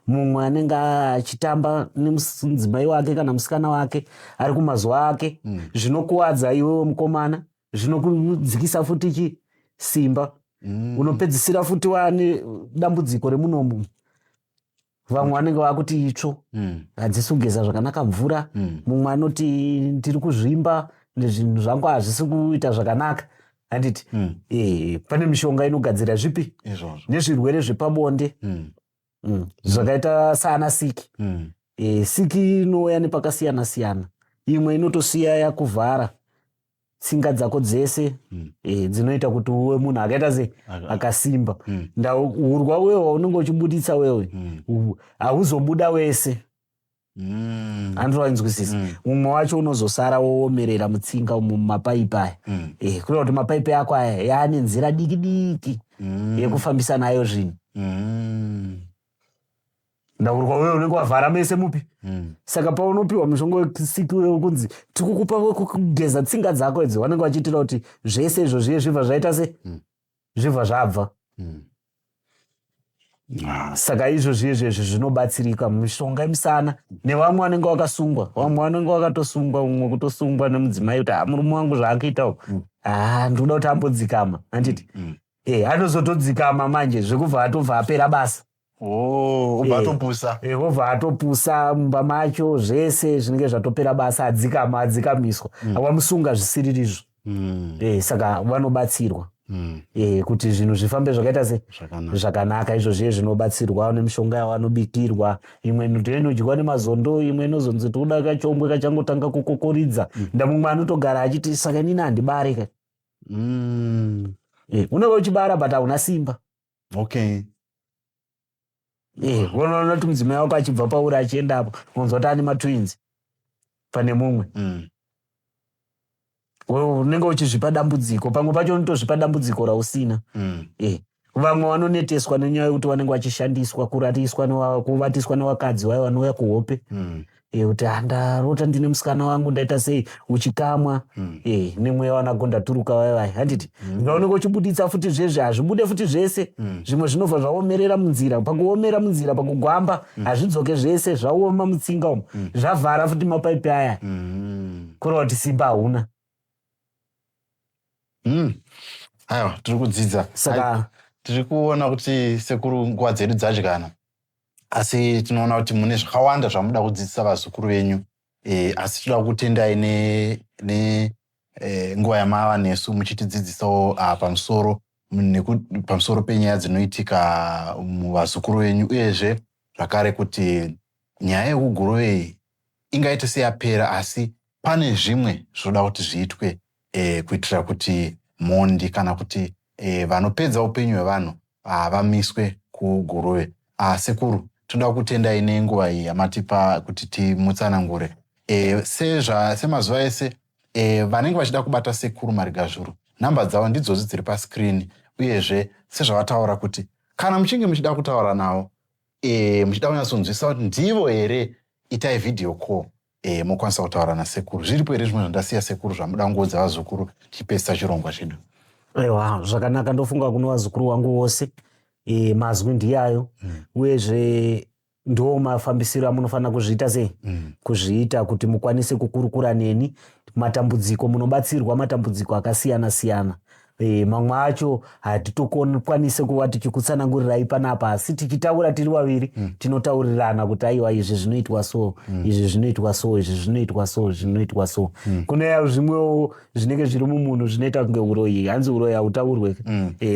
A: Mumwe anenge achitamba nemudzimai wake kana musikana wake ari kumazuva ake, zvinokuwadza iwewe mukomana, zvinokudzikisa futi chi simba. Unopedzisira futi wane dambudziko remunomu. Vamwe vanenge vakuti itsvo hadzisi kugeza zvakanaka mvura. Mumwe anoti ndiri kuzvimba, zvinhu zvangu hazvisi kuita zvakanaka, handiti? Pane mishonga inogadzira zvipi?
B: Izvozvo.
A: Nezvirwere zvepabonde zvakaita saana siki. Siki inouya nepakasiyana siyana. Imwe inotosiya yakuvhara tsinga dzako dzese dzinoita kuti uwe munhu akaita sei? Akasimba. Urwa wewe waunenge uchibuditsa wewe hauzobuda wese. Andinoinzwisisa. Mumwe wacho unozosara woomerera mutsinga umu, mumapaipi aya. Kureva kuti mapaipi ako aya yaane nzira diki diki yekufambisa nayo zvinhu. Ndaurwa wewe unenge wavhara mese mupi. Saka paunopiwa mushonga wesiki wekunzi tikukupa wekugeza tsinga dzako idzi, vanenge vachiitira kuti zvese izvo zviye zvibva zvaita se zvibva zvabva. Saka izvo zviye zvezvi zvinobatsirika mishonga yemisana nevamwe vanenge vakasungwa. Vamwe vanenge vakatosungwa, umwe kutosungwa nemudzimai kuti, "Ah, murume wangu zvaakuita uku, ha, ndinoda kuti ambodzikama," handiti? Anozotodzikama manje zvekubva atobva apera basa.
B: Oh, ubva atopusa.
A: Wobva atopusa mumba macho, zvese zvinenge zvatopera basa, adzikama, adzikamiswa. Wamusunga zvisiririzvo. Saka vanobatsirwa kuti zvinhu zvifambe zvakaita se zvakanaka. Izvo zviye zvinobatsirwa nemishonga yavanobikirwa. Imwe ndoinodyiwa nemazondo, imwe inozonzi toda kachombwe kachangotanga kukokoridza. Ndamumwe anotogara achiti, "Saka inini handibare ka?" Unenge uchibara, but hauna simba. Unoona kuti mudzimai wako achibva pauri achiendapo, unonzwa kuti ane matwins pane mumwe. Unenge uchizvipa dambudziko. Pamwe pacho unotozvipa dambudziko rausina. Vamwe vanoneteswa nenyaya yekuti vanenge vachishandiswa kuratiswa, kuvatiswa nevakadzi vaya vanouya kuhope, kuti handarota ndine musikana wangu, ndaita sei, uchikamwa nemweya wanagondaturuka vaya vaya, handiti? Zvaunenge uchibuditsa futi zvezve hazvibude futi zvese. Zvimwe zvinobva zvaomerera munzira, pakuomera munzira, pakugwamba, hazvidzoke zvese. Zvaoma mutsinga umu, zvavhara futi mapaipi aya, kureva kuti simba hauna.
B: Aiwa, tiri kudzidza.
A: Saka
B: tiri kuona kuti, sekuru, nguva dzedu dzadyana, asi tinoona kuti mune zvakawanda zvamuda kudzidzisa vazukuru venyu. Asi toda kutendai ne nguva yamava nesu muchitidzidzisawo pamusoro penyaya dzinoitika muvazukuru venyu, uyezve zvakare kuti nyaya yekuGuruve ingaite seyapera, asi pane zvimwe zvinoda kuti zviitwe kuitira kuti mhondi kana kuti vanopedza upenyu hwevanhu vamiswe kuGuruve. Sekuru, toda kutendai nenguva iyi yamatipa kuti timutsanangure. Semazuva ese, vanenge vachida kubata Sekuru Marigazvuru, nhamba dzavo ndidzodzi dziri pascreen. Uyezve sezvavataura kuti kana muchinge muchida kutaura navo, muchida kunyatsonzwisisa kuti ndivo here, itai video call, mokwanisa kutaura nasekuru. Zviripo here zvimwe zvandasiya, sekuru, zvamuda kungoudza vazukuru tichipedzisa chirongwa chedu?
A: Aiwa, zvakanaka. Ndofunga kuno vazukuru wangu vose, mazwi ndiyayo. Uyezve ndo mafambisiro amunofanira kuzviita sei, kuzviita kuti mukwanise kukurukura neni matambudziko. Munobatsirwa matambudziko akasiyana siyana. Mamwe acho hatitokwanise kuva tichikutsanangurirai panapa, asi tichitaura tiri vaviri, tinotaurirana kuti aiwa, izvi zvinoitwa so, izvi zvinoitwa so, izvi zvinoitwa so, zvinoitwa so. Kune zvimwewo zvinenge zviri mumunhu zvinoita kunge uroyi. Hanzi uroyi hautaurwe.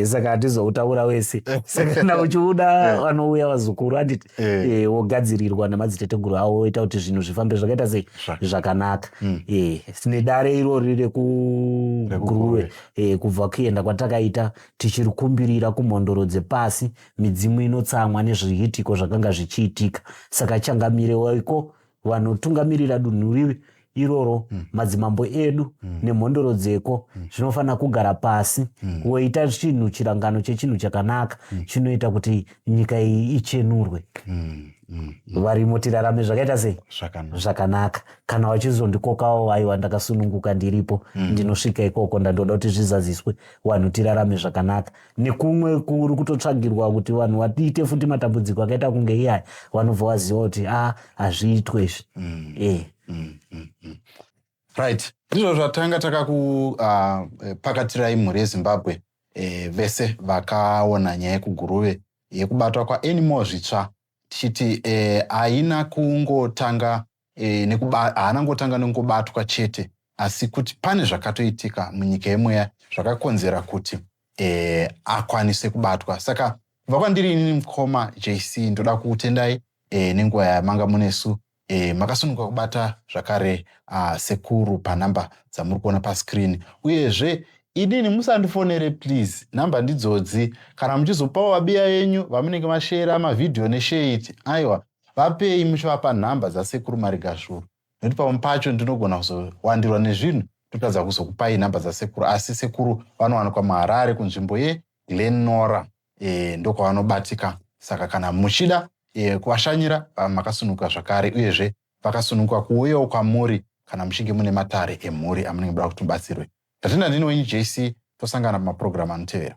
A: Saka hatizoutaura wese. Saka kana uchiuda, vanouya vazukuru, handiti? Wogadzirirwa nemadziteteguru avo, oita kuti zvinhu zvifambe zvakaita sei, zvakanaka. Nedare irori rekuGuruve, kubva kuenda kwatakaita tichirikumbirira kumhondoro dzepasi, midzimu inotsamwa nezviitiko zvakanga zvichiitika. Saka changamire waiko vanotungamirira dunhu rivi iroro, madzimambo edu nemhondoro dzeko, zvinofanira kugara pasi woita chinhu, chirangano chechinhu chakanaka chinoita kuti nyika iyi ichenurwe. Varimo tirarame zvakaita sei,
B: zvakanaka.
A: Zvakanaka. Kana vachizondikokawo, aiwa, ndakasununguka, ndiripo. Ndinosvika ikoko. Ndandoda kuti zvizadziswe, vanhu tirarame zvakanaka. Nekumwe kuri kutotsvagirwa kuti vanhu vatiite futi matambudziko akaita kunge iyaya, vanobva vaziva kuti a, hazviitwe izvi.
B: Right, ndizvo zvatanga takakupakatirai, mhuri yeZimbabwe, vese vakaona nyaya yekuGuruve yekubatwa kwaAnymore Zvitsva, tichiti haina kungotanga haana ngotanga nengobatwa chete, asi kuti pane zvakatoitika munyika yemweya zvakakonzera kuti akwanise kubatwa. Saka kubva kwandiri inini mukoma JC, ndoda kukutendai nenguva yamanga munesu. Makasununguka kubata zvakare sekuru panhamba dzamuri kuona pascreen. Uyezve inini musandifonere please, nhamba ndidzodzi. Kana muchizopawo vabiya venyu vamunenge mashera mavhidhiyo nesheit, aiwa, vapei muchivapa nhamba dzaSekuru Marigazvuru, nekuti pamwe pacho ndinogona kuzowandirwa nezvinhu, totadza kuzokupai nhamba dzasekuru. Asi sekuru vanowanikwa muHarare, kunzvimbo yeGlenora, ndokwavanobatika. Saka kana muchida kuvashanyira, makasununguka zvakare. Uyezve vakasununguka kuuyawo kwamuri kana muchinge mune matare emhuri amunenge muda kuti mubatsirwe. Ndatenda. Ndini wenyu JC. Tosangana pamapurogiramu anotevera.